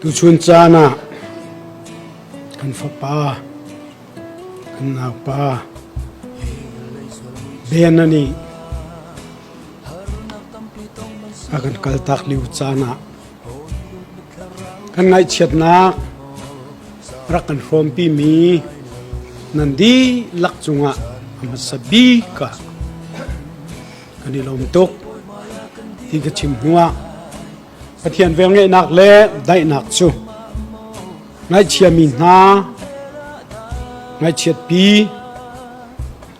Tuchun caan ah kan fapa, kan naupa Ben nih a kan kaltak lio caan ah kan ngaihchiatnak rak kan hrawmpimi nan dihlak cungah a hmasa bik ah kan i lawm tuk ti ka chim hnuah Pathian velngeihnak le daihnak cu ngaihchiami hna ngaihchiatpi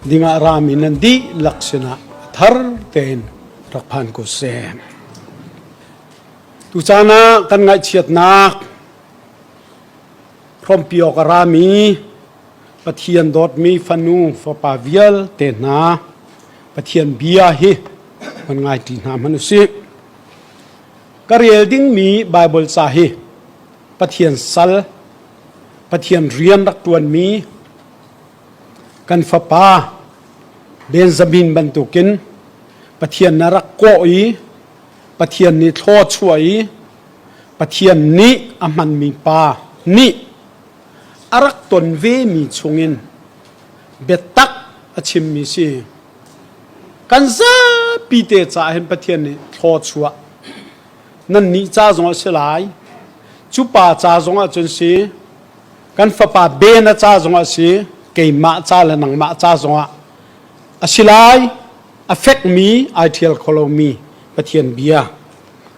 dingah rami nan dihlak sinah a thar tein rak phan ko seh. Tucaan ah kan ngaihchiatnak hrawmpi awk a rami Pathian dawtmi fanu fapa vialte hna Pathian bia hi van ngai ṭi hna hmanh usih. Ka rel dingmi Baibal ca hi Pathian sal, Pathian rian rak ṭuanmi kan fapa Benjamin bantukin Pathian na rak kawh i Pathian nih thlaw chuah i Pathian nih a hmanmi pa nih a rak ton vemi chungin biatak a chimmi si. Kan zapi te caah hin Pathian nih thlaw chuah nannih ca zong a si lai. Cu pa ca zong ah cun si, kan fapa Ben a ca zong ah si, keimah ca le nangmah ca zong ah a si lai. A fekmi ai ṭhial kho lomi Pathian bia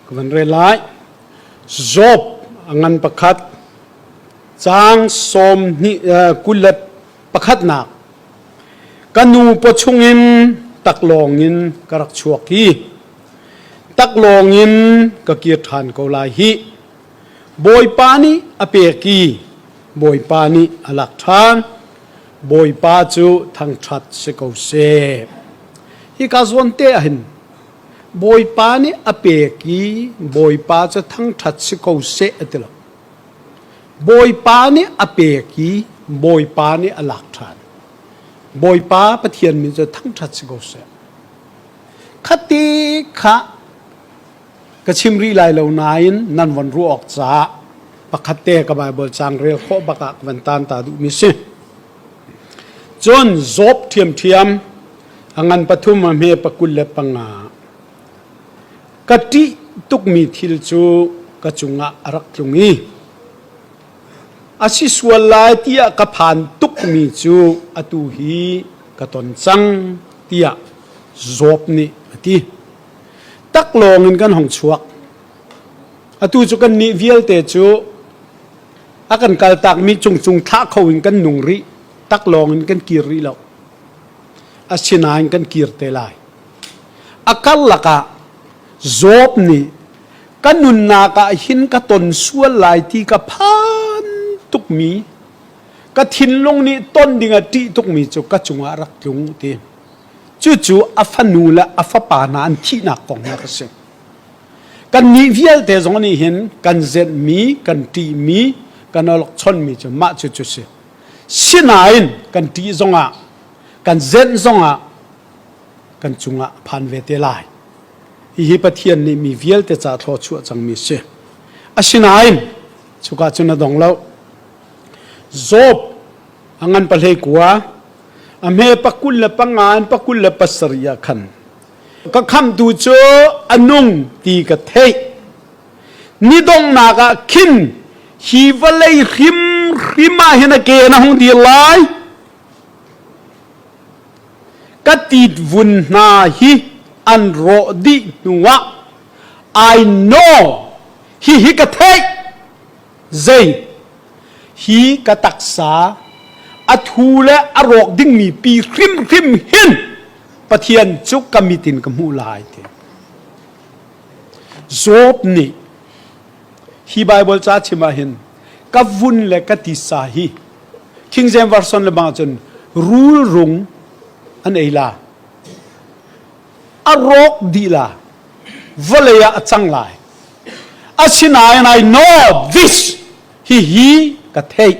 ka van rel lai. Job a ngan pakhat caang sawm hnih kul le pakhatnak Ka nu pawchung in taklawng in ka rak chuak hi taklawng in ka kir ṭhan ko lai hih. Bawipa nih a pek i Bawipa nih a lak ṭhan. Bawipa cu thangṭhat si ko seh. Hika zawn te ah hin Bawipa nih a pek i Bawipa cu thangṭhat si ko seh a ti lo. Bawipa nih a pek i Bawipa nih a lak ṭhan. Bawipa Pathian min cu thangṭhat si ko seh. Khati kha ka chim rih lai lo nain nan von ruah awk caah pakhat te ka Baibal caang rel khawh bak ah ka van tan ta duhmi si. Cun Job ṭhiamṭhiam a ngan pathum a hme pakul le panga Ka ṭih tukmi thil cu ka cungah a rak tlung i a si sual lai tiah ka phan tukmi cu atu hi ka ton cang tiah Job nih a ti. Taklawng in kan hung chuak. Atu cu kannih vialte cu a kan kaltakmi cungcung thlah kho in kan nung rih. Taklawng in kan kir rih lo. Asinain kan kir te lai. A karlak ah Job nih ka nunnak ah hin ka ton sual lai ti ka phan tukmi ka thinlung nih ton ding a ṭih tukmi cu ka cungah rak tlung ti. Cucu a fanu le a fapa hna an thihnak kong hi a si. Kannih vialte zong nih hin kan zenhmi, kan ṭihmi, kan awlokchonmi cu mah cucu si. Sinain kan ṭih zongah, kan zenh zongah kan cungah a phan ve te lai. Hihi Pathian nih mi vialte ca thluachuah cangmi si. Asinain cuka cun a dong lo. Job a ngan pahlei kua a hme pakul le panga in pakul le pasarih ah khan ka khamtu cu a nung ti ka theih. Ni donghnak ah khin hi vawlei hrimhrim ah hin a ke na hung dir lai. Ka titvun hna hi an rawh dih hnuah I know hihi ka theih zei hi ka taksa a thu le a rawk dingmi pi hrimhrim hin Pathian cu ka mit in ka hmuh lai ti. Job nih hi Bible ca chim ah hin ka vun le ka tisa hi King James Version le bang cun rul rung an ei la a rawk dih la vawlei ah a cang lai asinain I know this hi hi ka theih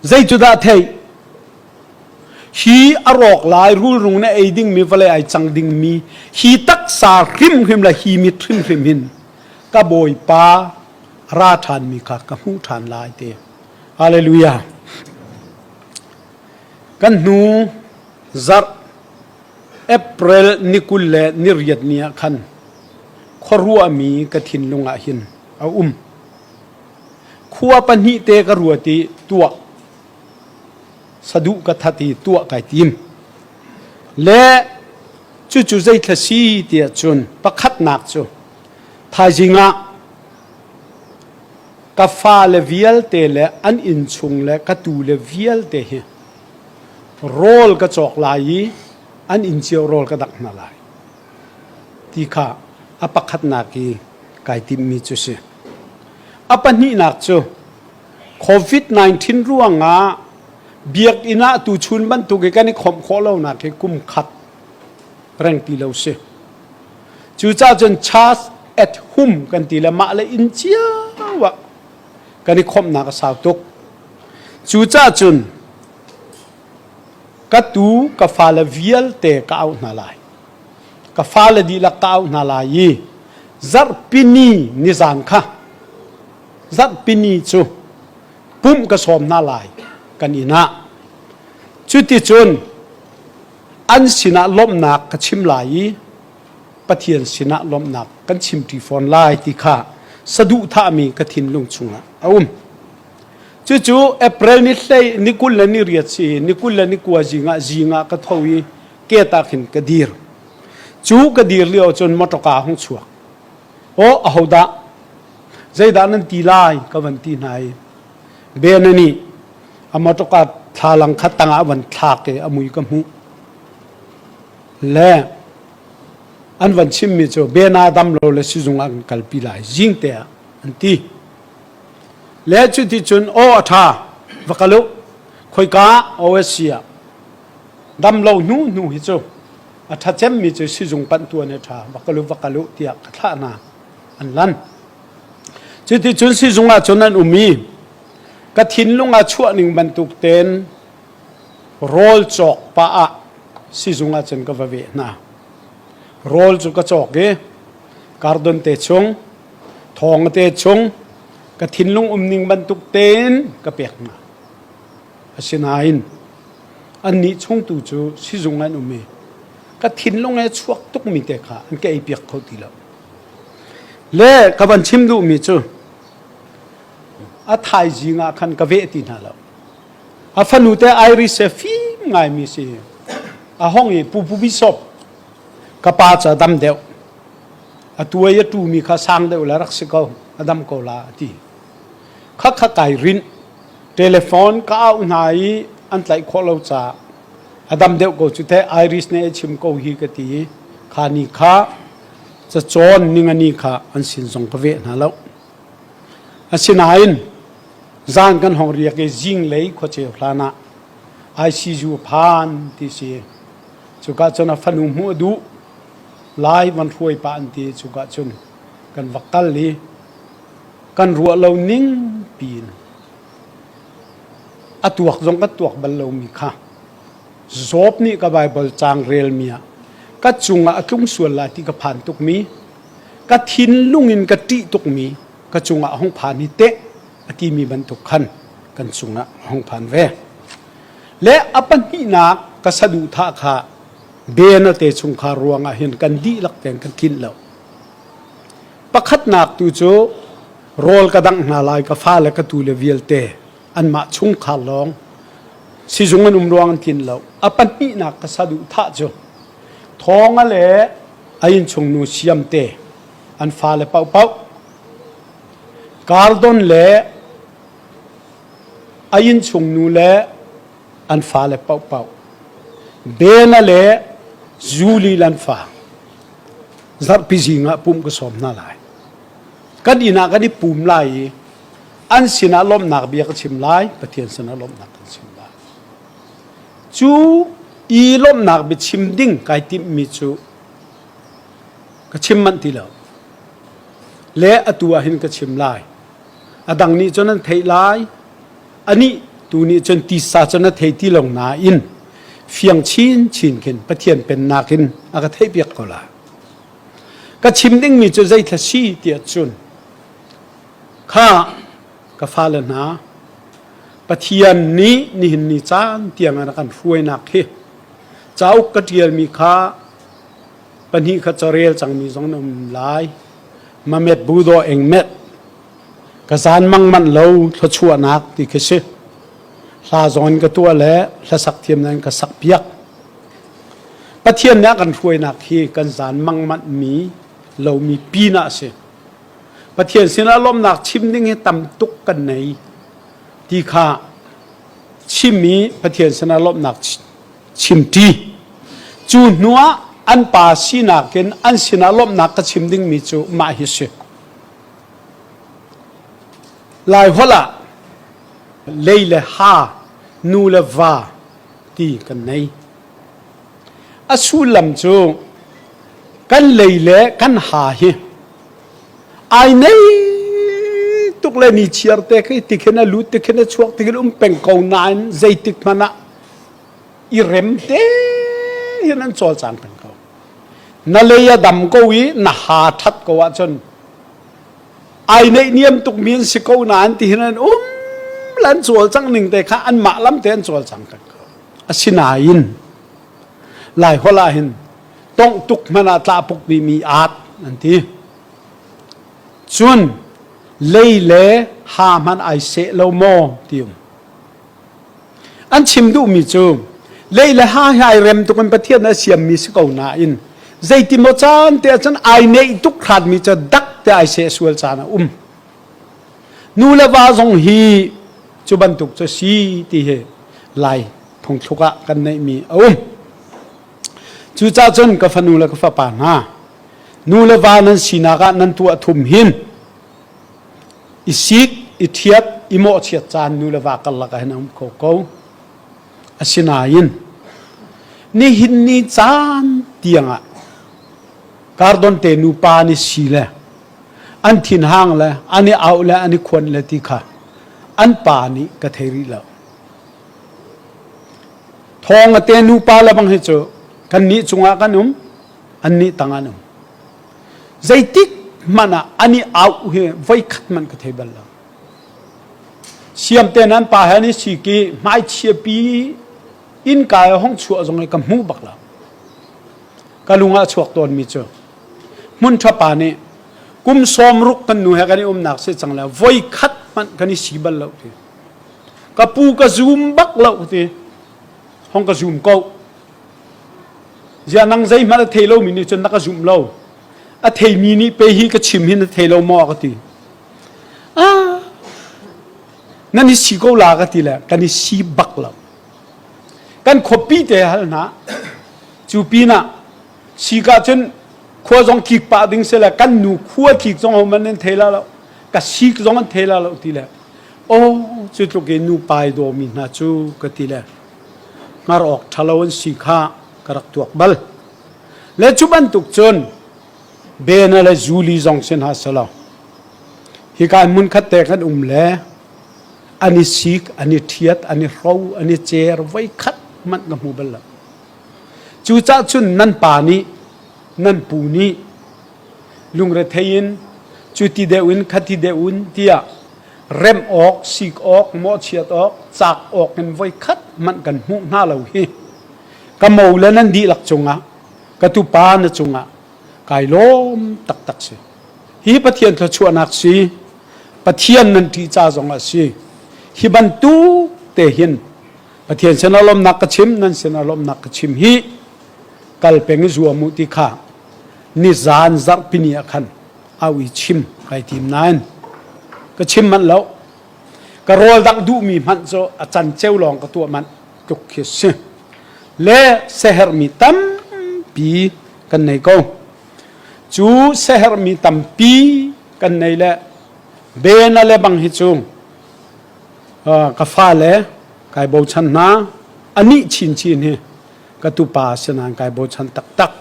zei cu dah theih hi a rawk lai rul rung na ei dingmi vawlei ai cang dingmi hi taksa hrimhrim le hi mit hrimhrim hin ka bawipa. Ra ṭhanmi kha ka hmuh ṭhan lai ti. Hallelujah. Kan hnu zarh April ni 28 ni ah khan khuaruahmi ka thinlung ah hin a um. Khua pahnih te ka ruat i tuah saduh ka that i tuah kai tim. Le cucu zeithla si tiah cun pakhatnak cu thaizing ah ka fale vialte le an innchung le ka tule vialte hi rawl ka cawk lai i an inn cio rawl ka dangh hna lai ti kha a pakhatnak i kai timhmi cu si. A pahnihnak cu COVID-19 ruangah biakinn ah tuchun bantuk i kan i khawmh khawh lonak hi kum khat reng ti lo si. Cucaah cun church at home kan ti le mah le inn cio ah kan i khawmhnak a sau tuk. Cucaah cun ka tu ka fale vialte ka auh hna lai. Ka fale dihlak ka auh hna lai i zarhpini nizan kha zarhpini cu pumh ka sawm hna lai kan inn ah. Cuticun an sinah lawmhnak ka chim lai i Pathian sinah lawmhnak kan chimṭi fawn lai ti kha saduhthahmi ka thinlung chungah a um. Cucu April ni hlei ni 28 si ni 29 zingah zingah ka tho i ke ta khin ka dir. Cu ka dir lio cun motorka hung chuak. Aw ahodah zeidah nan ti lai ka van ti hna i Ben nih a motorka thlalang kha tangah van thlak i a mui ka hmuh. Le an van chimmi cu Bena dam lo le sizung ah kan kalpi lai zing te ah an ti. Le cuti cun aw a ṭha va kal u khoika OSC ah dam lo hnu hnu hi cu a ṭha cemmi cu sizung panh tuan a ṭha va kal u va kal u tiah ka thlah hna an lan. Cuti cun sizung ah cun an um i ka thinlung ah chuah ning bantuk tein rawl cawk pah ah sizung ah cun ka va veh hna. Rawl cu ka cawk i kardon te chung thawng te chung ka thinlung umning bantuk tein ka pek hna. Asinain annih chung tu cu sizung an um i ka thinlung he chuak tukmi te kha an ka eipiak kho ti lo. Le ka van chim duhmi cu a thaizing ah khan ka veh ti hna lo. A fanu te Iris he fim ngaimi si. A hong i Pu Pu Bishop ka pa ca dam deuh. A tuai a tumi kha sang deuh la rak si ko a dam ko la a ti. Kha kha kai rinh. Telephone ka auh hna i an tlaih khawh lo caah a dam deuh ko cu te Iris nih a chim ko hi ka ti i kha ni kha cacawn ningani kha an sin zong ka veh hna lo. Asinain zan kan hong riak i zinglei khuaceu hlan ah ICU phan ti si. Cuka cun a fanu hmuh a duh. Lai van hruai pah an ti cuka cun kan va kal i kan ruah lo ning piin a tuak zong kan tuak bal lomi kha Job nih ka Baibal caang relmi ah ka cungah a tlung sual lai ti ka phan tukmi ka thinlung in ka ṭih tukmi ka cungah a hung phan hi teh a timi bantuk khan kan cungah a hung phan ve. Le a pahnihnak ka saduhthah kha Bena te chungkhar ruangah hin kan dihlak tein kan tlinh lo. Pakhatnak tu cu rawl ka dangh hna lai ka fale ka tule vialte anmah chungkhar lawng sizung an um ruang an tlin lo. A pahnihnak ka saduhthah cu Thawnga le a innchungnu Siamte an fale paohpaoh Kardon le a innchungnu le an fale paohpaoh Bena le Zuli an fa zarhpi zing ah pumh ka sawm hna lai. Kan inn ah kan i pum lai i an sinah lawmhnak bia ka chim lai, Pathian sinah lawmhnak kan chim lai. Cu i lawmhnak biachim ding kai timhmi cu ka chim manh ti lo. Le atu ah hin ka chim lai. A dang nih cun an theih lai. Anih tu nih cun tisa cun a thei ti lo nain fiang chinchin khin Pathian pennak in a ka theihpiak ko lai. Ka chim dingmi cu zeithla si tiah cun. Kha ka fale hna, Pathian nih nihin ni caan tiang ah kan hruainak hi cauk ka ṭialmi kha pahnih kha carel cangmi zong na um lai. Mamet bu daw eng met ka zan mang manh lo thluachuahnak ti khi si. Hla zong in ka tuah le hlasak thiam nan ka sak piak. Pathian nih a kan hruainak hi kan zan mang manh mi lomi pinah a si. Pathian sinah lawmhnak chim ding hi tam tuk kan nei ti kha chim i Pathian sinah lawmhnak chimṭi. Cu hnuah an pa sinak in an sinah lawmhnak ka chim dingmi cu mah hi si. Lai holh ah lei le ha, nu le va ti kan nei. A sullam cu kan lei le kan ha hi ai nei tuk le ni chiar te khi tikhin a lut tikhin a chuak tikhin um peng ko nain zeitik hmanh ah i rem te hin an cawlcang peng ko. Na lei a dam ko i na ha ṭhat ko ahcun ai neih niam tuk mi an si ko nain ti hin an um lan cawlcang ning te kha anmah lam te an cawlcang peng ko. Asinain Lai holh ah hin tongh tuk hmanh ah tlahpuk mi aat an ti. Cun lei le ha hmanh ai seh lo maw ti um. An chim duhmi cu lei le ha hi ai rem tuk in Pathian a siammi si ko nain zeiti maw caan te ahcun ai neih tuk hratmi cu dak te ai seh sual caan a um. Nu le va zong hi cu bantuk cu si ti hi Lai phungthluk ah kan neihmi a um. Cucaah cun ka fanu le ka fapa hna, nu le va nan sinak ah nan tuah thum hin i sik, i ṭhiat, i mawhchiat caan nu le va karlak ah hin a um kho ko. Asinain nihin ni caan tiangah kardon te nupa ni si le an thinhang le an i auh le an i khuan le ti kha an pa nih ka thei rih lo. Thawng a te nupa le bang hi cu kannih cungah kan um, annih tang an um. Zeitik hmanh ah an i auh hi voikhat hmanh ka thei bal lo. Siam te nan pa he an i sik i hmaichia pi innka i hong chuah zong hi ka hmu bak lo. Ka lung ah a chuak tawnmi cu hmun ṭha pa nih kum sawm ruk kan nu he kan i umnak si cang le voikhat hmanh kan i si bal lo ti. Ka pu ka zum bak lo ti. Hong ka zum ko. Ziah nang zeihmanh a thei lomi nih cun na ka zumh lo. A theimi nih pe hi ka chim hi na thei lo maw ka ti. Ah, nan i si ko la ka ti le kan i si bak lo. Kan khuapi te hal hna. Cu pinah si ka cun khua zong tlik pah ding se le kan nu khua tlik zong ho man nan thei la lo. Ka sik zong an thei la lo ti le. Oh, cu tluk in nu pai dawmi hna cu ka ti le. Hngar awk ṭhalo an si kha ka rak tuak bal. Le cu bantuk cun Bena le Juli zong si hna selaw hika hmun khat te kan um le an i sik, an i ṭhiat, an i hro, an i cer voi khat hmanh ka hmu bal lo. Cucaah cun nan pa nih, nan pu nih lungrethei in cuti deuh in khati deuh in tiah remh awk, sik awk, mawhchiat awk, cak awk in voi khat hmanh kan hmuh hna lo hi. Ka mo le nan dihlak cungah, ka tupa na cungah kai lawm taktak si. Hi Pathian thluachuahnak si, Pathian nan ṭih ca zong a si. Hi bantuk te hin Pathian sinah lawmnak ka chim, nan sinah lawmnak ka chim hi kal peng i zuam u ti kha nizan zarhpini ah khan au i chim kai tim nain ka chim manh lo. Ka rawl dangh duhmi hmanh cu a can ceu lawng ka tuah manh tluk khi si. Le sehermi tampi kan nei ko. Cu sehermi tampi kan nei le bena le bang hi cu ka fale kai bochan hna anih chinchin hi ka tupa sinain kai bochan taktak.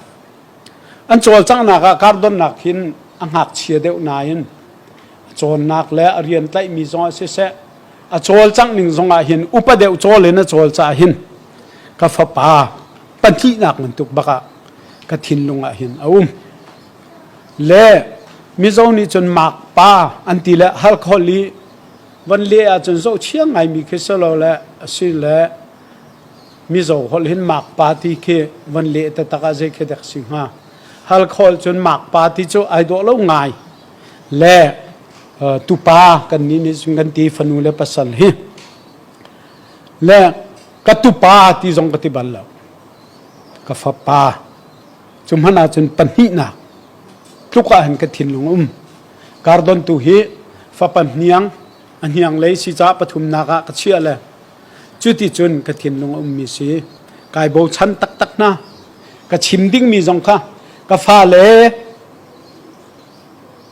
An cawlcanghnak ah kardonnak hin a ngakchia deuh nain a cawnnak le a rian tlaihmi zong ah siseh a cawlcangh ning zong ah hin upa deuh cawl in a cawl caah hin ka fapa pahnihnak bantuk bak ah ka thinlung ah hin a um. Le. Mizo nih cun makpa an ti le halkhawl i van le ahcun zohchia ngaimi khi si lo le asi le Mizo holh hin makpa ti khi van leh taktak ah zei khi dek si hnga. Halkhawl cun makpa ti cu ai dawh lo ngai le tupa kan nih nih cun kan ti fanu le pasal hi le ka tupa ti zong ka ti bal lo ka fapa cu hmanh ahcun pahnihnak tluk ah hin ka thinlung um kardon tu hi fapa hniang a hniang lei si ca pathumnak ah ka chiah le cuti cun ka thinlung a ummi si kai bochan taktak hna ka chim dingmi zong kha ka fale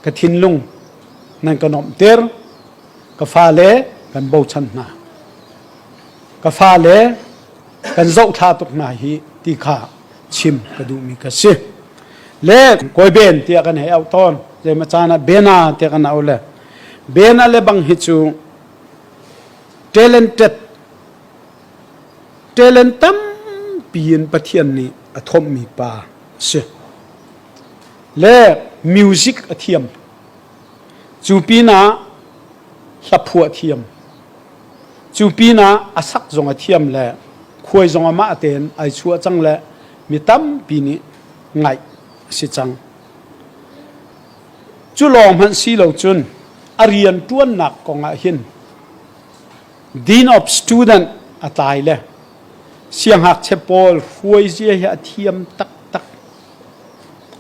ka thinlung nan ka nuamhter ka fale kan bochan hna ka fale kan zohthla tuk hna hi ti kha chim ka duhmi ka si le kawi ben tiah kan hei auh tawn zeima caan ah bena tiah kan auh le bena le bang hi cu talented talent tampi in Pathian nih a thomhmi pa si le music a thiam cu pinah hlaphuah thiam Cu pinah a sak zong a thiam le khuai zong amah tein ai chuah cang le mi tampi nih ngaih a si cang. Cu lawng hmanh si lo cun a rian ṭuannak kong ah hin Dean of Student a tlai le siangngakchia pawl hruai zia hi a thiam taktak.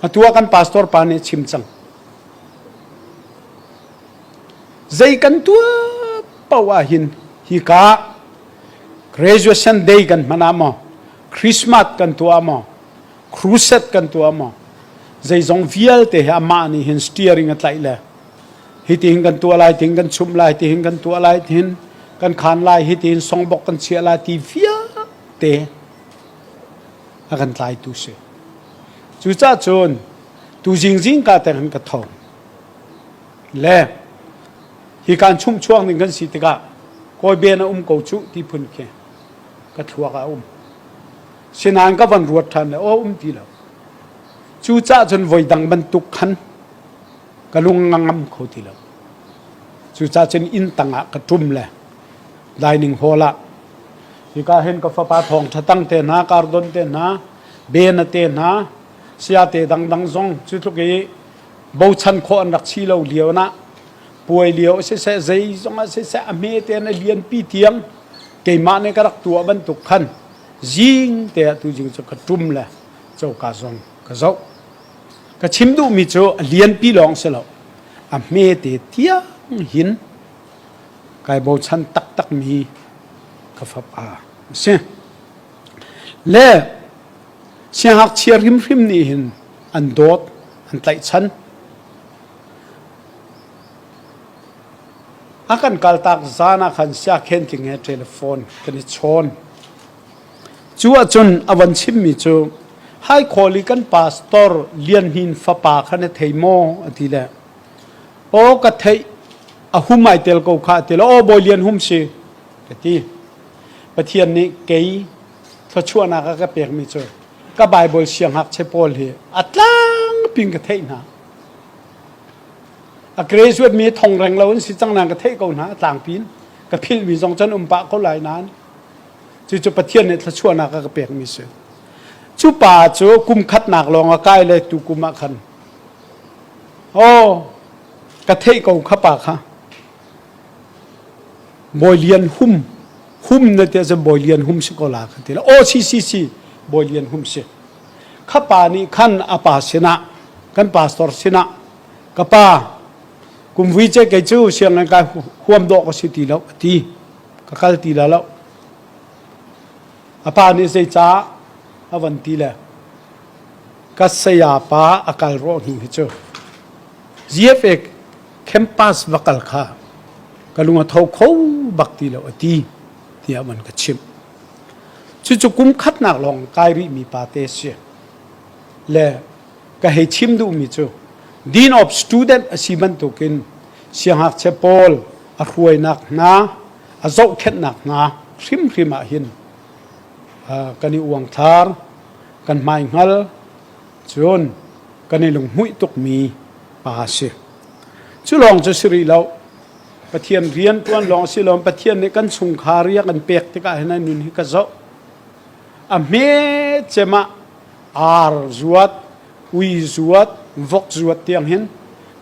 Atu ah kan pastor pa nih a chim cang. Zei kan tuah paoh ah hin hika graduation day kan hman ah maw, Christmas kan tuah maw, crusade kan tuah maw, zeizong vialte hi amah nih hin steering a tlaih le hitihin kan tuah lai, tihin kan chumh lai, tihin kan tuah lai, tihin kan khan lai, hitihin songbok kan chiah lai ti vialte a kan tlaitu si. Cucaah cun tu zingzing ka te hin ka tho. Le hi kan chumh chuak ning kan si tikah kawi ben a um ko cuh ti phun khi ka thluak ah a um. Sinain ka van ruat ṭhan le aw um ti lo. Cucaah cun voi dang bantuk khan ka lung a ngam kho ti lo. Cucaah cun inn tangah ka ṭum le dining hall ah hika hin ka fapa thawng ṭha tang te hna, kardon te hna, bena te hna, sia te dangdang zong cu tluk i bochan khawh an rak si lo lio na puai lio siseh zeizong ah siseh a hme te na lianpi tiang keimah nih ka rak tuah bantuk khan zing te ah tu jing cu ka tum le coka zong ka zoh ka chim duhmi cu a lianpi lawng si lo a hme te tiang hin kai bochan taktak mi ka fapa a si le siangngakchia hrimhrim nih hin an dawt an tlaihchan. A kan kaltak zan ah khan siakhen tling he telephone kan i chawn. Cu ahcun a van chimmi cu hai khawl i kan pastor Lian Hnin fapa kha na thei maw a ti le aw ka theih a hum ai tel ko kha a ti le aw Bawi Lian hum si ka ti. Pathian nih kei thluachuahnak a ka pekmi cu ka Bible siangngakchia pawl hi a tlangpi in ka theih hna. A graduate mi thong reng lo in si cang nain ka theih ko hna a tlangpi in. Ka philhmi zong cun um pah ko lai nain cucu Pathian nih thluachuahnak a ka pekmi si. Cu pa cu kum khatnak lawng a kai le tu kum ah khan oh ka theih ko kha pa kha Bawi Lian Hum Hum na ti ahcun Bawi Lian Hum si ko la ka ti la aw si si si Bawi Lian Hum si kha pa nih khan a pa sinah kan pastor sinah ka pa kum vui ce kei cu sianginn kai huam dawh ka si ti lo a ti ka kal ti la lo a pa nih zeicah a van ti le ka saya pa a kal rawh hnu hi cu GFA campus va kal kha ka lung a tho kho bak ti lo a ti tiah man ka chimh. Cucu kum khatnak lawng kai rihmi pa te si. Le ka hei chim duhmi cu Dean of Student a si bantukin siangngakchia pawl a hruainak hna a zohkhenhnak hna hrimhrim ah hin kan i uangthlar kan hmaihngal cun kan i lunghmuih tukmi. pa a si. Cu lawng cu si rih lo. Pathian rian ṭuan lawng si lo Pathian nih kan chungkhar i a kan pek tikah hin a nun hi ka zoh. A hme cem ah ar zuat, ui zuat, vok zuat tiang hin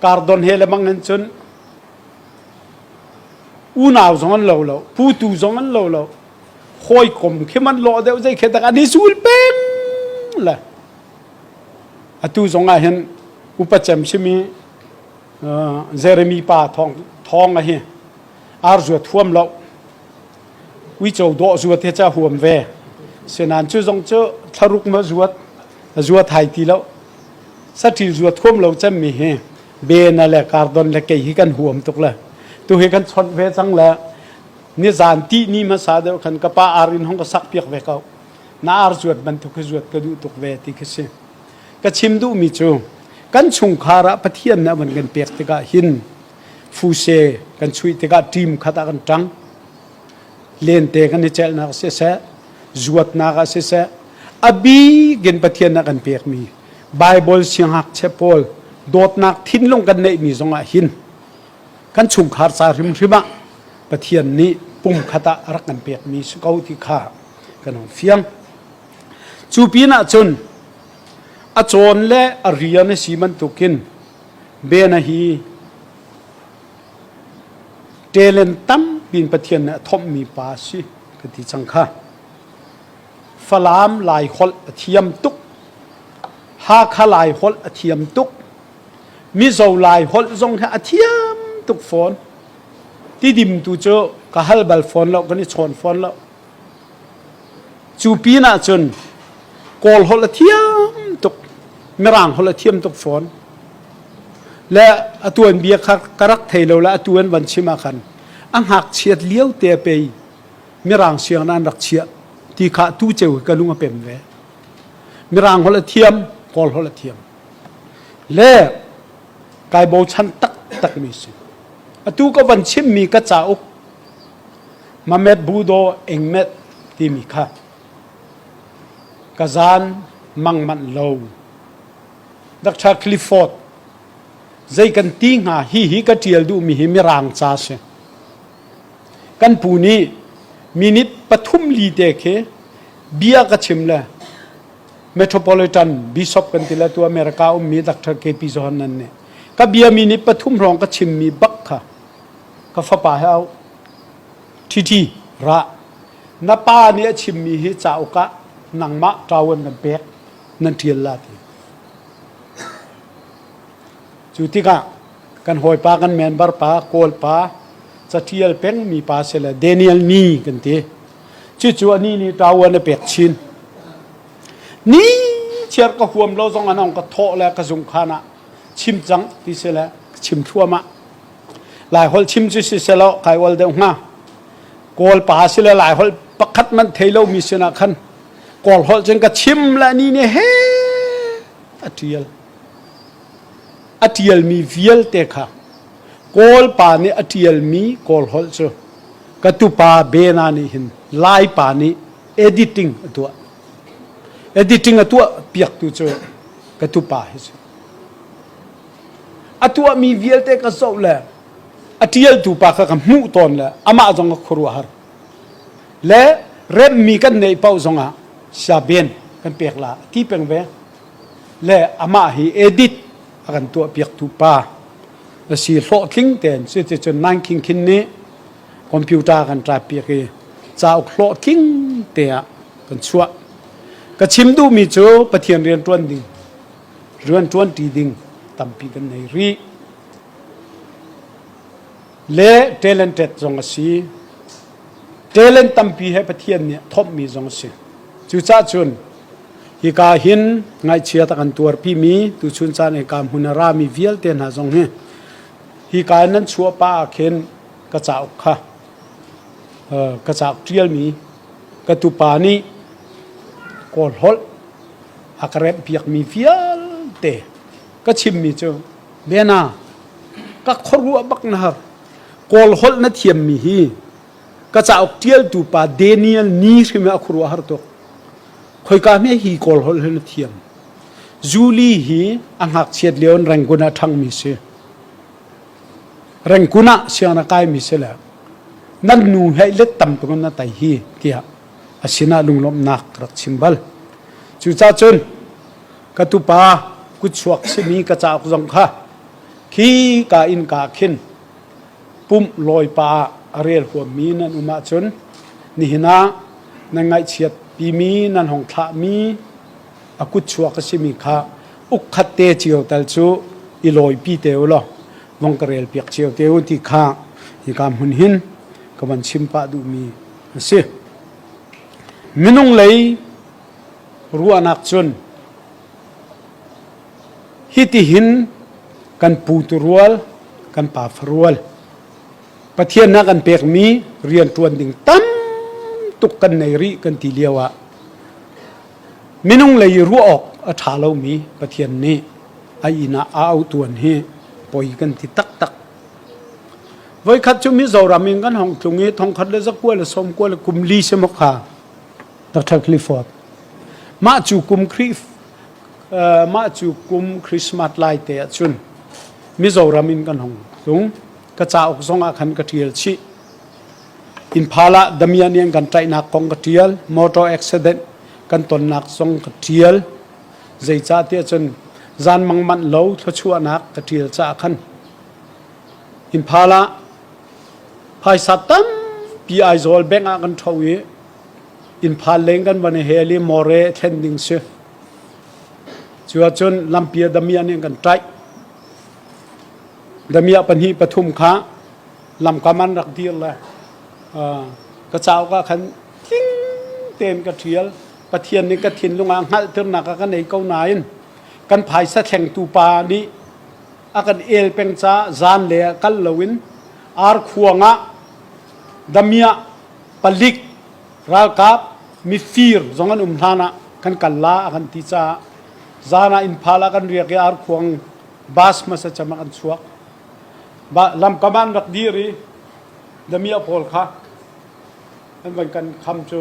kardon he le bang hin cun unau zong an lo lo, putu zong an lo lo, hawikom khi man lawh deuh zei khi tak an i sul peng le atu zong ah hin upa cem simi Jeremy pa thong thong a hi ar zuat huam lo uico dawh zuat he cha huam ve senan cu zong cu thlaruk ma zuat zuat hai ti lo saṭil zuat huam lo cem mi hi bena le kardon le kei hi kan huam tuk le tu hi kan chawnh ve cang le nizan ti ni hmasa deuh khan ka pa ar in hong ka sak piak ve ko na ar zuat bantuk hi zuat ka duh tuk ve ti khi si ka chim duhmi cu kan chungkhar ah Pathian nih a van kan pek tikah hin fuse kan chuih tikah team khat ah kan ṭang lente kan i celhnak siseh zuatnak ah siseh a bik in Pathian nih a kan pekmi Bible siangngakchia pawl dawtnak thinlung kan neihmi zongah hin kan chungkhar ca hrimhrim ah Pathian nih pumkhat ah a rak kan pekmi si ko ti kha kan hung fiang. Cu pinah cun a cawn le a rian a si bantukin Bena hi talent tampi in Pathian nih a thomhmi pa a si ka ti cang kha. Falam Laiholh a thiam tuk. Hakha Laiholh a thiam tuk. Mizo Laiholh zong hi a thiam tuk fawn. Tidim tu cu ka hal bal fawn lo, kan i chawn fawn lo. Cu pin ah cun Kawl holh a thiam tuk, Mirang holh a thiam tuk fawn. Le a tuanbia kha ka rak thei lo le atu an van chim ah khan a ngakchiat lio te pei Mirang sianginn an rak chiah ti kha tu ceu hi ka lung a pem ve. Mirang holh a thiam, Kawl holh a thiam. Le kai bochan taktak mi si. Atu ka van chimmi ka cauk Mamet Budaw Engmet timi kha ka zan mang manh lo. Dr. Clifford zei kan ti hnga hi hi ka ṭial duhmi hi mirang ca si. Kan pu nih minute pathum li te khi bia ka chim le Metropolitan Bishop kan ti le tu America ummi Dr. KP Johanan nih ka bia minute pathum hrawng ka chimmi bak kha ka fapa he au ṭhiṭhi ra na pa nih a chimmi hi cauk ah nangmah ṭawan kan pek nan ṭial la ti cu tikah kan hawipa kan member pa kawl pa caṭial pengmi pa si le Daniel ni kan ti cucu ani nih ṭawan a pek chin ni chiar ka huam lo zong an ong ka thawh le ka zungkhan ah chim cang ti si le chim thluahmah Laiholh chim cu siselaw kai ol deuh hnga. Kawl pa si le Laiholh pakhat man thei lomi sinah khan Kawl holh cun ka chim le ni nih he a ṭial. A ṭialmi vialte kha Kawl pa nih a ṭialmi Kawl holh cu ka tupa Bena nih hin Lai pa nih editing a tuah. Editing a tuah piaktu cu ka tupa hi si. A tuahmi vialte ka zoh le a ṭialtu pa kha ka hmuh tawn le amah zong a khuaruahhar. Le remmi kan neih paoh zongah siaben kan pek la ti peng ve. Le amah hi edit a kan tuah piaktu pa a si hlawhtling tein cuticun Nine King Khin nih computer kan type piak i cauk hlawhtling te ah kan chuah. Ka chim duhmi cu Pathian rian ṭuan ding rianṭuanṭi ding tampi kan nei rih. Le talented zong a si. Talent tampi he Pathian nih thawmhmi zong a si. Cucaah cun hika hin ngaihchiat a kan tuarpimi tuchun caan hika hmun a rami vialte hna zong hi hika in nan chuah pah ah khin ka cauk kha ka cauk ṭialmi ka tupa nih Kawl holh a ka remhpiakmi vialte ka chimmi cu Bena ka khuaruah bak na har Kawl holh na thiammi hi ka cauk ṭialtu pa Daniel ni hrim a khuaruah har tuk khoika hme hi Kawl holh hi na thiam. Julie hi a ngakchiat lio in Rangoon ah ṭhangmi si. Rangoon ah sianginn a kaimi si le nan nu he let tam tuk in na tai hi tiah a sinah lunglawmhnak ka rak chim bal. Cucaah cun ka tupa kutchuak simi ka cauk zong kha khi ka inn ka khin pumh lawipa ah a rel huammi nan um ahcun nihin ah nan ngaihchiat pimi nan hong thlahmi a kutchuak a simi kha ukkhat te cio tal cu i lawipi te u law vong ka rel piak cio te u ti kha hika hmun hin ka van chim pah duhmi a si. Minung lei ruahnak cun hitihin kan pu turual kan pa farual Pathian na kan pekmi rian ṭuan ding tam tuk kan nei rih kan ti lio ah minung lei i ruah awk a ṭha lomi Pathian nih a inn ah a auh tuan hi poi kan ti taktak. Voikhat cu Mizoram in kan hong tlung i thongkhat le zakua le sawmkua le kum li si maw kha Dr. Clifford. Mah cu kum Khrih mah cu kum Christmas lai te ah cun Mizoram in kan hong tlung. Ka cauk zong ah khan ka ṭial chih. Imphal ah Damian nih an kan tlaihnak kong ka ṭial. Motor accident kan tonnak zong ka ṭial. Zeicahtiah cun zan mang manh lo thluachuahnak ka ṭial caah khan Imphal ah phaisa tampi Aizawl bank ah kan ṭho i Imphal leng kan van i hel i more thlen ding si. Cu ahcun lampi ah damiah nih an kan ṭaih. Damiah pahnih pathum kha lamkam an rak dir le ka cauk ah khan tling tein ka ṭial. Pathian nih ka thinlung ah hngalhternak a ka nei ko nain kan phaisa thlengtu pa nih a kan el peng caah zan le ah kal loin arkhuang ah damiah palik ralkap mifir zong an um hlan ah kan kal la a kan ti caah zan ah Imphal ah kan riak i arkhuang bus hmasa cem ah kan chuak. Lamkam ah an rak dir i damiah pawl kha an van kan kham cu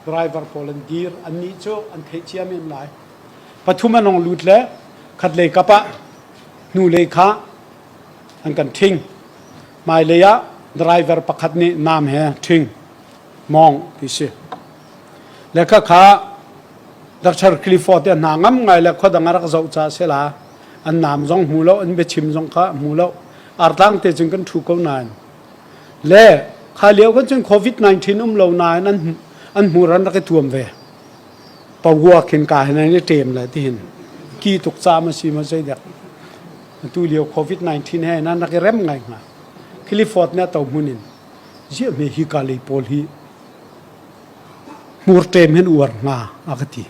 driver pawl an dir annih cu an theih cia men lai. Pathum an hong lut le khatlei kap ah hnulei kha an kan ṭhing. Hmailei ah driver pakhat nih nam he ṭhing mawng ti si. Le khakha Dr. Clifford te hna ngam ngai le khuadang a rak zoh caah si la an nam zong hmu lo an biachim zong kha hmu lo artlang te cun kan ṭhu ko nain le kha lio kan cun COVID-19 um lo nain an an hmur an rak i tuam ve pawua khin ka hin an i ṭem le tihin ki tuk ca ma si ma zei dek tu lio COVID-19 he nan rak i rem ngai hnga Clifford ne to hmun in ziah me hi ka lei pawl hi hmur ṭem hin uar hnga a ka ti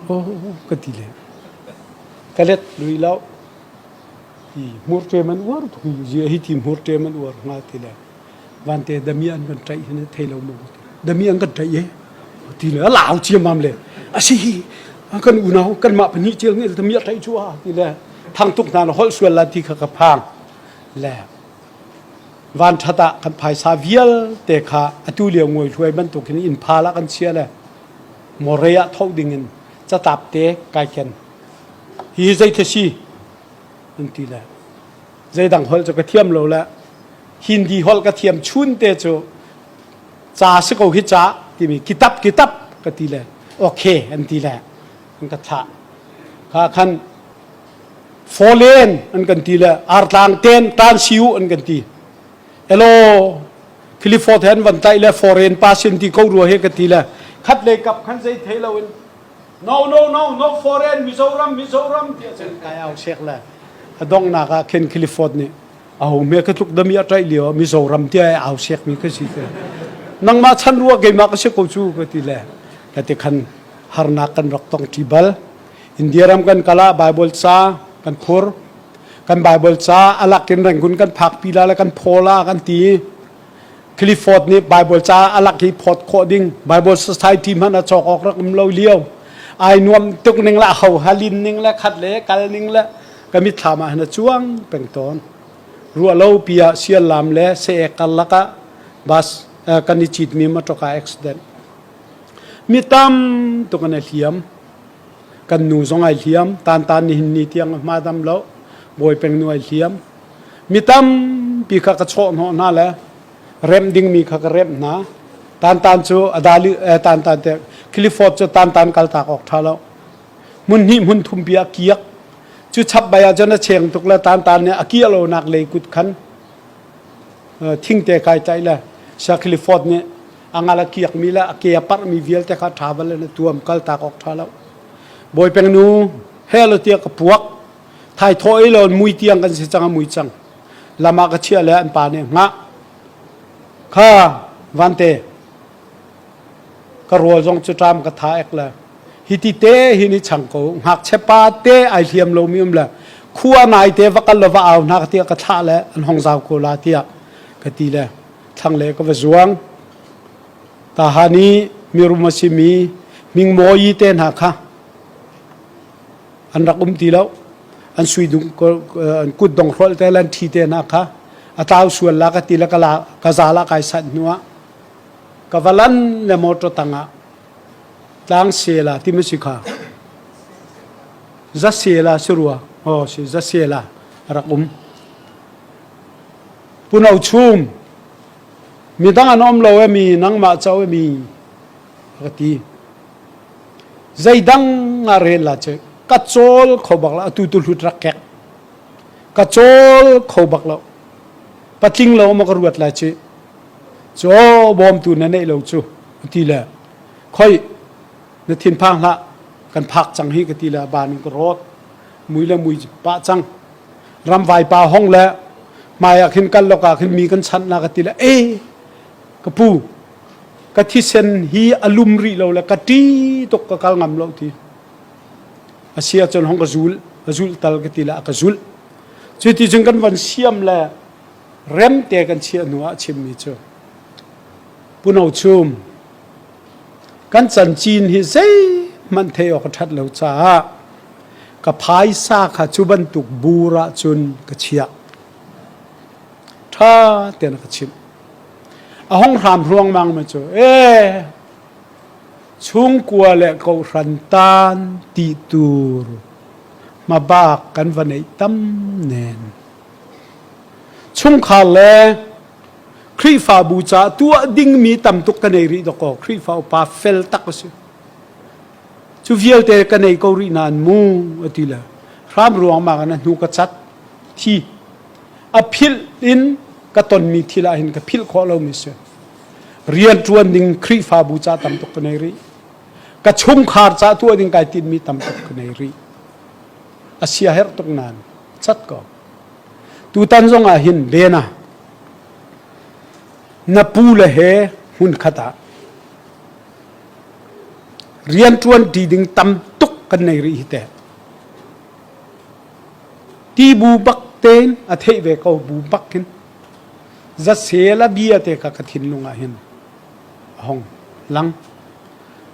oh ka ti le ka let lui lo hi hmur ṭem an uar tuk hi ziah hi ti hmur ṭem an uar hnga ti le vante dami an kan ṭaih hin thei lo maw dami an kan ṭaih e ti le a lau ciammam le a si hi kan unau kanmah pahnih cil ngel dami a ṭaih cu a ti le thang tuk hna na holh sual la ti kha ka phang le van ṭhat ah kan phaisa vialte kha atu lio ngoi hluai bantukin inn phal ah kan chia le morei ah tho ding in catlap te kai ken hi zei the si an ti le zeidang holh cu ka thiam lo le Hindi holh ka thiam chun te cu ca si ko hi ca timi kitab kitab ka ti le okay an ti le an ka thlah kha khan folen an kan ti le artlang ten tan siu an kan ti elo Clifford hen van tai le foreign pa sin ti ko rua he ka ti le khat le kap khan zei thei lo in no no no no foreign Mizoram Mizoram ti cun kai au shek le a dongnak ah khin Clifford nih aho me ka tluk dami a ṭaih lio Mizoram ti ai au siak mi ka si te nangmah chan rua keimah ka si ko cu ka ti le ka ti khan harnak kan rak tong ṭi bal India ram kan kala Bible ca kan phur kan Bible ca alak in Rangoon kan phak pi la le kan phola kan ti Clifford nih Bible ca alak hi phawt khawh ding Bible Society hmanh a cawk awk rak um lo lio ai nuam tuk ning la ho halin ning le khat le kal ning le ka mitthlam ah hin a cuang peng tawn ruah lo pi ah siallam le se karlak ah bus kan i citmi motor car accident mi tam tuk an i hliam. Kan nu zong ai hliam. Tan tan nihin ni tiang a hma dam lo. Bawi peng nu ai hliam. Mi tampi kha ka chawh hnawh hna le remh dingmi kha ka remh hna. Tan tan cu a dali eh, tan tan te Clifford cu tan tan kal tak awk tha lo. Hmun hnih hmun thum pi a kiak. Cu chap bai ah cun a cheng tuk le tan tan nih a kiah lo nak lei kut khan thingte kai tlaih le Sir Clifford nih a ngal a kiakmi le a ke a parhmi vialte kha ṭha bal in a tuam kal tak awk ṭha lo. Bawi peng nu he lo tiah ka puak thai thaw ei lo mui tiang kan si cang a mui cang lam ah ka chiah le an pa nih ngah kha vante ka rawl zong cu ṭam ka tha ek le hi ti te hi ni chang ko ngakchia pa te ai hliam lomi um le khua nai te va kal lo va au hna ka tiah ka thlah le an hong zau ko la tiah ka ti le thlang le ka va zuang ta ha ni mirum a simi mingmawi te hna kha an rak um ti lo an sui dung an kut dong hrolh te lan thi te hna kha a tlau sual la ka ti le ka la ka za la kai sat hnu ah ka va lan le motor tangah tlang sela ti ma si kha za sela si rua oh si za sela rak um puno chum midang an om lo e mi nangmah cho e mi ka ti zeidang a rel la che ka chawl kho bak la atu tu hlut rak kek ka chawl kho bak lo patling lo ma ka ruat lai chi cu bawmtu na neih lo cu ti le khoi na thinphang hlah kan phak cang hi ka ti le ban in ka rawt mui le mui pah cang ramvai pa hong le hmai ah khin kal loka khin mi kan chanh la ka ti le e ka pu ka thisen hi a lum rih lo le ka ṭi tuk ka kal ngam lo ti a sia cun hong ka zul a zul tal ka ti le a ka zul cu ti cun kan van siam le remte kan chiah hnu ah chimmi cu Puno chum kan cancin hi zeihmanh theih awk a ṭhat lo caah ka phaisa kha cu bantuk bur ah cun ka chiah. Ṭha tein a ka chimh. A hung hram ruangmang mi cu ee chungkua le kohhran tan ti tur hmabak kan va neih tam nen. Chungkhar le Khrihfabu caah tuah dingmi tam tuk ka nei rih dawkaw Khrihfa upa fel tak a si. Cu vialte ka nei ko rih nain mu a ti le hram ruangmang in a hnu ka cat thi a philh in ka tonmi thil ah hin ka philh khawh lomi si. Rian ṭuan ding Khrihfabu ca tam tuk ka nei rih. Ka chungkhar ca tuah ding kai tinhmi tam tuk ka nei rih. A sia herh tuk nain cat ko. Tutan zong ah hin Bena na pu le he hmunkhat ah rianṭuan ṭi ding tam tuk kan nei rih hi teh. Ti bu bak tein a theih ve ko bu bak hin zasel a bia te kha ka thinlung ah hin a hong lang.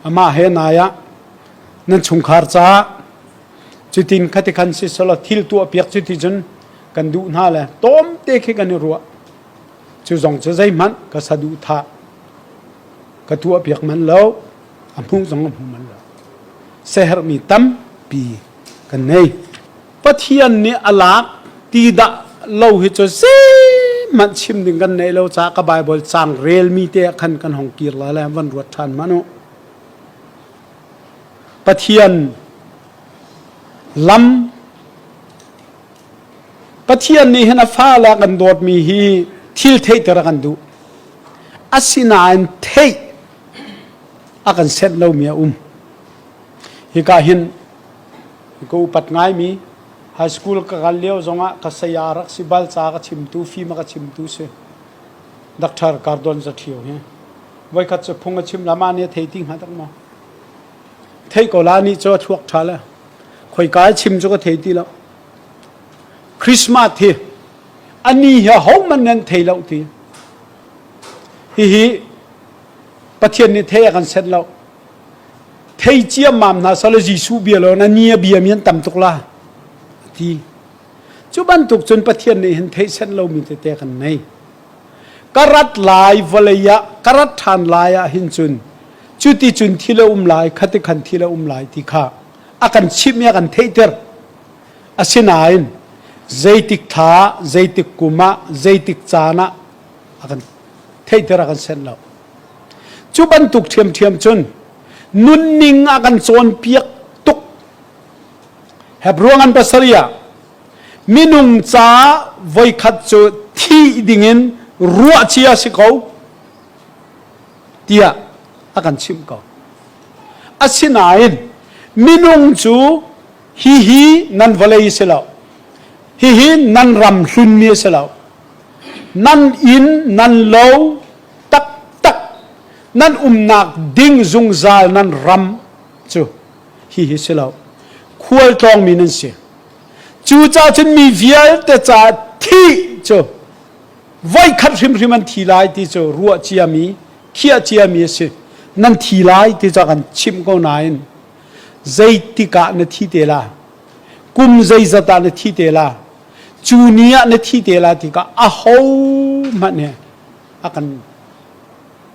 Amah he nai ah nan chungkhar caah cutin khati khan si selaw thil tuah piak cuti cun kan duh hna le tawmte khi kan i ruah cu zong cu zeihmanh ka saduhthah ka tuah piak man lo a hmuh zong a hmu man lo sehermi tampi kan nei Pathian nih a lak ti dah lo hi cu zeihmanh chim ding kan nei lo caah ka Bible cang relmi te ah khan kan hong kir la le van ruat ṭhan hmanh u Pathian lam Pathian nih hin a fale a kan dawtmi hi thil theihter a kan duh. Asinain theih a kan senh lomi a um. Hika hin ka upat ngaimi high school ka kal lio zongah ka saya rak si bal ca ka chimtu fim a ka chimtu si Dr. Cardon Zathio hi voikhat cu phung a chim la mah nih a thei ti hnga tak maw thei ko la nih cu a thluak ṭha le khoika i chim cu ka thei ti lo Christmas hi ani hi hohmanh nan thei lo ti hihi Pathian nih thei a kan set lo thei ciammam hna sala Jesuh bia lo na ni a bia mi an tam tuk la ti cu bantuk cun Pathian nih hin theih set lomi tete kan nei Ka rat lai vawlei ah ka rat ṭhan lai ah hin cun cuti cun thil a um lai khati khan thil a um lai ti kha A kan chimh i a kan theihter. Asinain zeitik thla, zeitik kum ah, zeitik caan ah a kan theihter a kan senh lo. Cu bantuk ṭhiamṭhiam cun nunning a kan cawnpiak tuk. Hebrew ngan pasarih ah minung caah voikhat cu thih dingin ruah cia si ko tiah a kan chimh ko. Asinain minung cu hihi nan vawlei si lo. Hihi nan ram hlunmi a si lo. Nan inn, nan lo taktak, nan umnak ding zungzal nan ram cu hihi si lo. Khualtlawngmi nan si. Cucaah cun mi vialte caah thih cu voikhat hrimhrim an thi lai ti cu ruah ciami, khiah ciami a si. Nan thi lai ti cu a kan chimh ko nain zeitik ah na thi te la? Kum zeizat ah na thi te la? Cu ni ah na thi te la tikah aho hmanh he a kan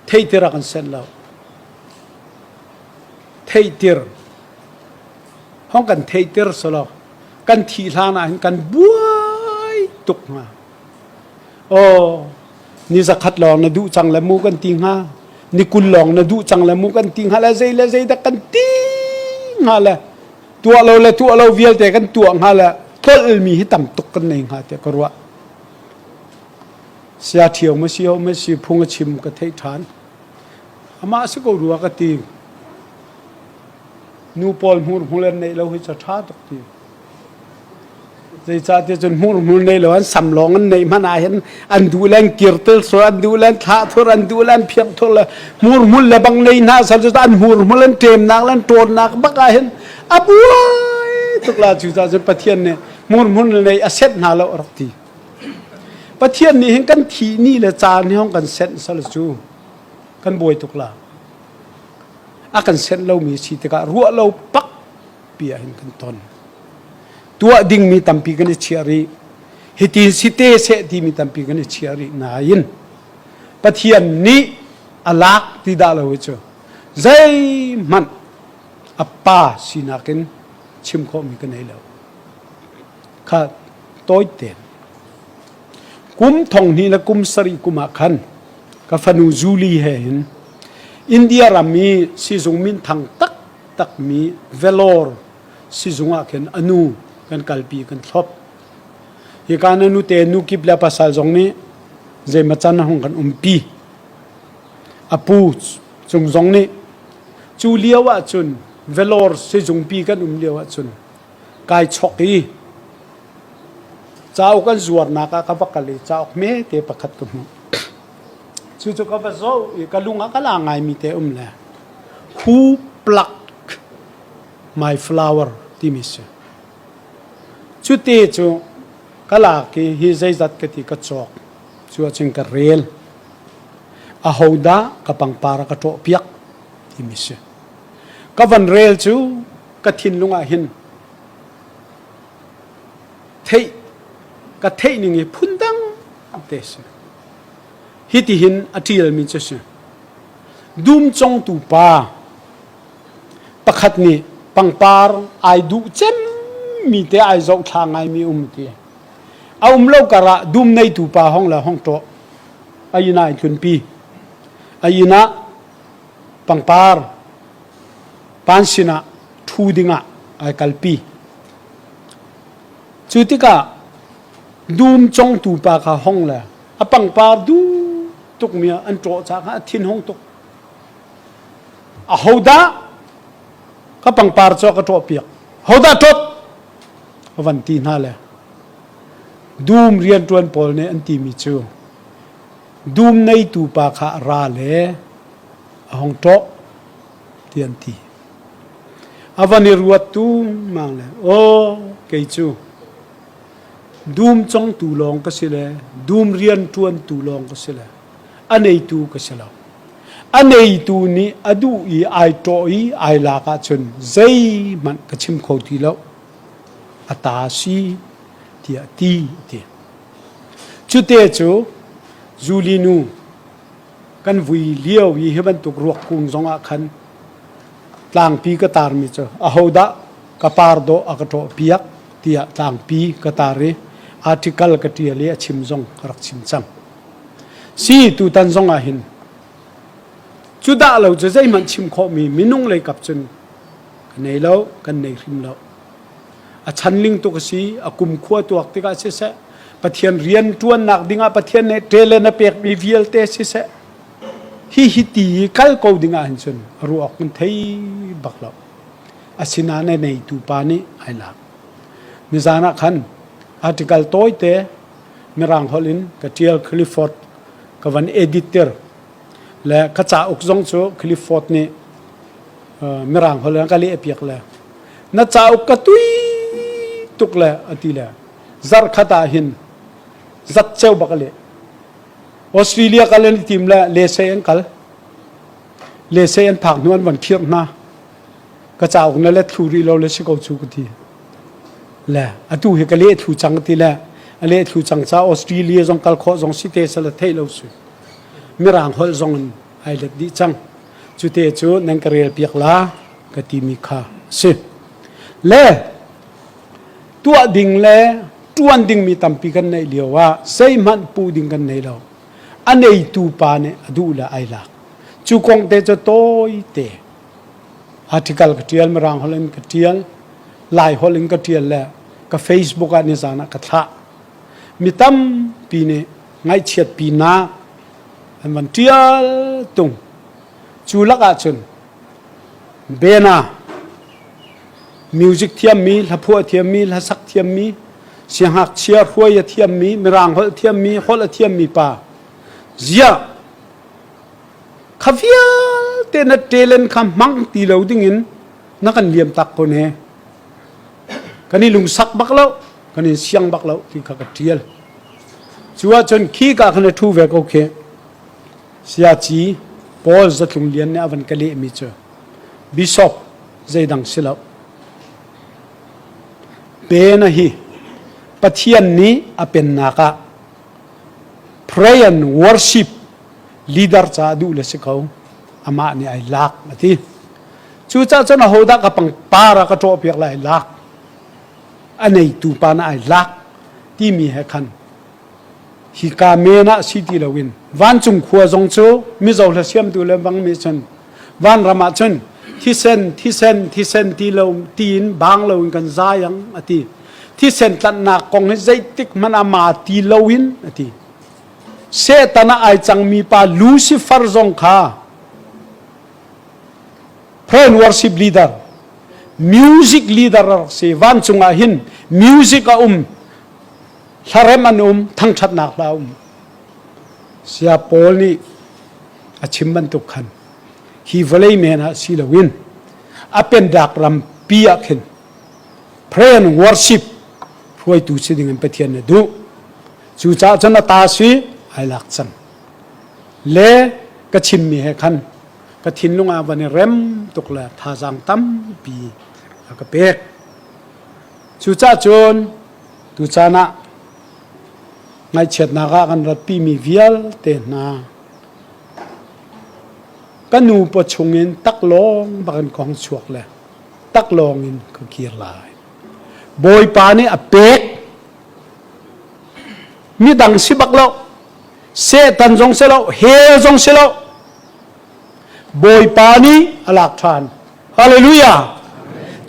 theihtir a kan senh lo. Theihtir hong kan theihtir selaw kan thih hlan ah hin kan buai tuk hnga. Aw, ni zakhat lawng na duh cang le mu kan ti hnga. Ni 20 lawng na duh cang le mu kan ti hnga le zei le zei dah kan ti hnga le tuah lo le tuah lo vialte kan tuah hnga le tlolmi hi tam tuk kan nei hnga tiah ka ruah. Sia ṭhio ma si ho ma si phung a chim ka theih ṭhan. Amah si ko rua ka ti. Nu pawl hmurhmul an neih lo hi ca ṭha tuk ti. Zeicahtiah cun hmurhmul nei lo an sam lawng an neih hmanh ah hin an duh le an kirtel sur an duh le an thlah thur an duh le an phiak thur le hmurhmul le bang nei hna sal cu an hmurhmul an ṭemnak le an ṭawnnak bak ah hin a buai tuk la cucaah cun Pathian nih hmurhmul nei a set hna lo a rak ti. Pathian nih hin kan thih ni le caan hi hong kan senh sal cu kan buai tuk la. A kan senh lomi si tikah ruah lo pak pi ah hin kan ton. Tuah dingmi tampi kan i chiah rih. Hitin si te seh timi tampi kan i chiah rih nain Pathian nih a lak ti dah lo hi cu zeihmanh a pa sinak in chim khawhmi ka nei lo. Kha tawi tein kum thong hnih le kum sarih kum ah khan ka fanu Julie he hin India ram i sizung minthang taktakmi Vellore sizung ah khin a nu kan kalpi kan thlop. Hika na nute nu kip le pasal zong nih zeimaw can a hung kan umpi. A pu cung zong nih cu lio ah cun Vellore sizungpi kan um lio ah cun kai chok i cauk an zuarnak ah ka va kal i cauk hmete pakhat ka hmuh. Cucu ka va zoh i ka lung ah ka la ngaimi te um le Who plucked my flower timi si. Cute cu ka lak i hi zeizat ka ti ka cawk. Cu ahcun ka rel. Ahodah ka pangpar a ka ṭawhpiak timi si. Ka van rel cu ka thinlung ah hin theih ka theih ning hi phundang te si. Hitihin a ṭialmi cu si. Dum congtu pa pakhat nih pangpar ai duh cemmi te ai zohthla ngaimi um ti. A um lo karah dum neitu pa hong le hong ṭawh. A inn ah ai tlunpi. A inn ah pangpar pan sinah ṭhu dingah ai kalpi. Cu tikah dum congtu pa kha hong le a pangpar duh tukmi ah an ṭawh caah khan a thin hung tuk. Ahodah ka pangpar cu a ka ṭawhpiak? Hodah ṭawt? A van ti hna le dum rianṭuan pawl nih an timi cu dum neitu pa kha a ra le a hung ṭawh ti an ti. A van i ruat tu mang le aw kei cu dum congtu lawng ka si le dum rian ṭuantu lawng ka si le a neitu ka si lo. A neitu nih a duh i ai ṭawh i ai lak ahcun zeihmanh ka chim kho ti lo. A ta si tiah ti a ti. Cute cu Zuli nu kan vui lio i hi bantuk ruak kung zongah khan tlangpi ka tarmi cu ahodah? Ka par dawh a ka ṭawh piak tiah tlangpi ka tar i article ka ṭial i a chim zong ka rak chim cang. Si tutan zong ah hin cu dah lo cu zeihmanh chim khawhmi minung lei kap cun ka nei lo, kan nei hrim lo. A chanling tuk a si, a kumkhua tuak tikah siseh, Pathian rian ṭuannak dingah Pathian nih talent a pekmi vialte siseh, hi hi ti i kal ko dingah hin cun ruah awk kan thei bak lo. Asinain a neitu pa nih ai lak. Nizan ah khan article tawite Mirang holh in ka ṭial Clifford ka van edit tir le ka cauk zong cu Clifford nih Mirang holh in ka leh piak le na cauk ka tui tuk le a ti le zarhkhat ah hin zat ceu bak a leh. Australia kal an i tim le Lese an kal. Lese an phak hnu an van khirh hna. Ka cauk na let thlu rih lo le si ko cu ka ti. Le atu hi ka leh thlu cang ti le a leh thlu cang ca Australia zong kal khawh zong si te sala theih lo su. Mirang holh zong in ai let dih cang. Cu te cu nan ka rel piak la ka timi kha si. Le tuah ding le ṭuan dingmi tampi kan neih lio ah zeihmanh puh ding kan nei lo. A neitu pa nih a duh le ai lak. Cu kong te cu tawite article ka ṭial, Mirang holh in ka ṭial, Lai holh in ka ṭial le ka Facebook ah nizan ah ka thlah. Mi tampi nih ngaihchiatpinak an van ṭial tung. Cu lakah cun Bena music thiammi, hlaphuah thiammi, hlasak thiammi, siangngakchia hruai a thiammi, mirang holh thiammi, holh a thiammi pa ziah kha vialte na talent kha hmang ti lo dingin na kan liam tak ko ne. Kan i lungsak bak lo, kan in siang bak lo ti kha ka ṭial. Cu ahcun khi ka khan a ṭhu ve ko khi. Siaci Paul Zatlung Lian nih a van ka lehmi cu Bishop zeidang si lo. Pena hi Pathian nih a pennak ah pray and worship leader caah duh le si ko amah nih ai lak a ti. Cucaah cun ahodah ka pangpar ah ka ṭawh piak lai lak a neitu pa na ai lak timi he khan Hika men ah si ti loin vancung khua zong cu mizo hla siamtu le bang nih cun vanram ah cun thisen thisen thisen ti lo tiin bang loin kan zai ang a ti. Thisen tlanhnak kong hi zeitik hmanh ah ma ti loin a ti. Satan ah ai cangmi pa Lucifer zong kha pray and worship leader music leader a rak si vancung ah hin music a um Hlarem an um, thangṭhatnak hla a um. Saya Paul nih a chim bantuk khan hi vawlei men ah si loin a pennak rampi ah khin pray and worship hruaitu si ding in Pathian na duh. Cucaah cun a ta si ai lak cang. Le ka chimmi he khan ka thinlung ah van i rem tuk le thazaang tampi a ka pek. Cucaah cun Tucaan ah ngaihchiatnak ah kan ratpimi vialte hna ka nu paw chungin taklawng bak in ka hung chuak le taklawng in ka kir lai. Bawipa nih a pek midang si bak lo Satan zong si lo hell zong si lo Bawipa nih a lak ṭhan. Hallelujah!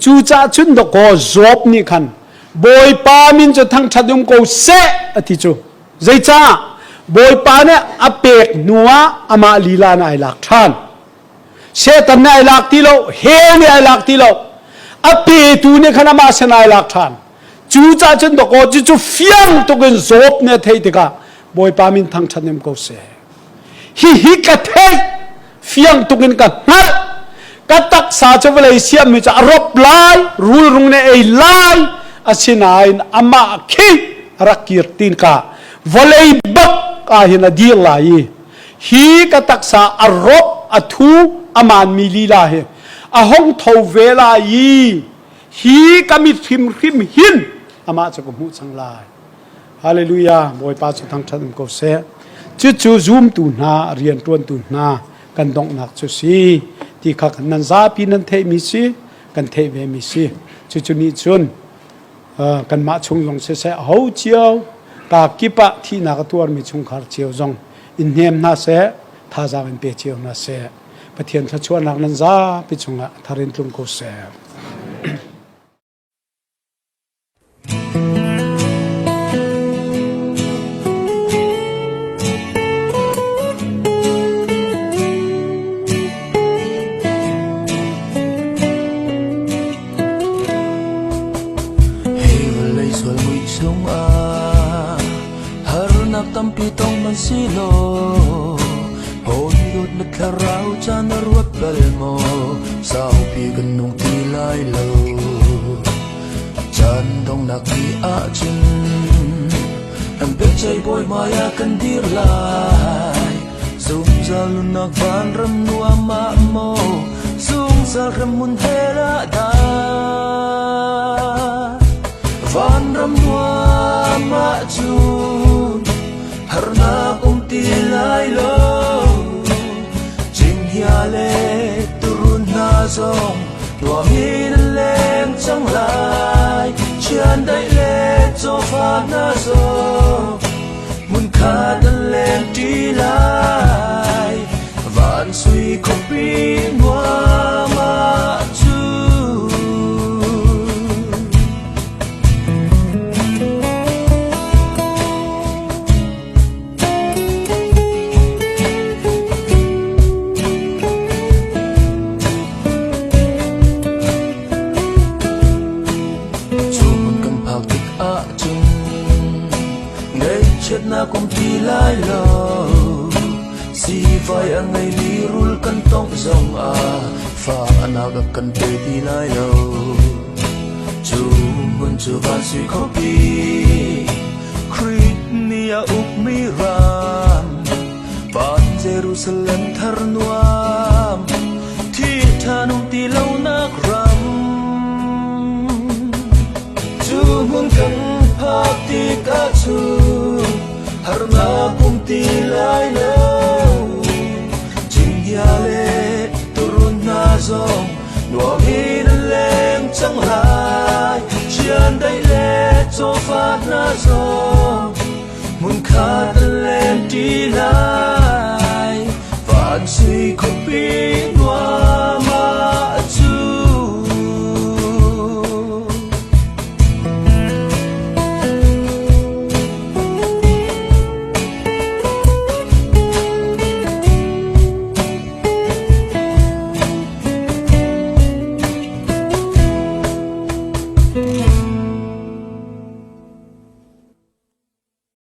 Cucaah cun dawkaw Job nih khan Bawipa min cu thangṭhat um ko seh a ti cu. Zeicah? Bawipa nih a pek hnuah amah lila nih ai lak ṭhan. Satan nih ai lak ti lo, hell nih ai lak ti lo. A petu nih khan amah sin ai lak ṭhan. Cucaah cun dawkaw cucu fiang tuk in Job nih a theih tikah Bawipa min thangṭhat um ko seh. Hihi ka theih fiang tuk in ka hngalh ka taksa cu vawlei siammi cu a rop lai rulrung nih ei lai asinain amah khi a rak kir tin ka vawlei bak ah hin a dir lai i hi ka taksa a rop a thu a maanmi lila hi a hong tho ve lai i hi ka mit hrimhrim hin amah cu ka hmuh cang lai Hallelujah Bawipa cu thangṭhat um ko seh. Cucu zumtu hna rianṭuantu hna kan donghnak cu si ti kha nan zapi nan theihmi si kan theih ve mi si. Cucu nih cun kanmah chung zong siseh ho cio ka kip ah thihnak a tuarmi chungkhar cio zong in hnem hna seh, thazaang in pe cio hna seh. Pathian thluachuahnak nan zapi cungah thar in tlung ko seh. Hi vawlei sual mui chungah harnak tampi tong man si law hawi dawt na thlarau caan na ruat bal maw saupi kan nung ti lai lo caan donghnak ni ahcun kan biaceih bawi hmai ah kan dir lai Zungzal nunnak vanram nuam ah maw zungzal hremhmun hell ah dah vanram nuam ah cun harnak um ti lai lo cinghngia le turun hna zong nuam in an leng cang lai chiandeih le cawfa hna zong hmunkhat an lengṭi lai van sui khuapi nuam ah cun. Cu hmun kan phak tik ahcun Ngaihchiatnak um ti lai lo Sivai a ngeimi rul kan tongh zongah fahnak a kan pe ti lai lo Cu hmun cu van sui khuapi Khrih nih a ukmi ram Van Jerusalem thar nuam Thi ṭhan um ti lonak ram Cu hmun kan phak tikah cun harnak um ti lai lo. Cinghngia le tuurun hna zong nuam in an leng cang lai. Chiandeih le cawfa hna zong hmunkhat an leng ṭi lai. Van sui khuapi.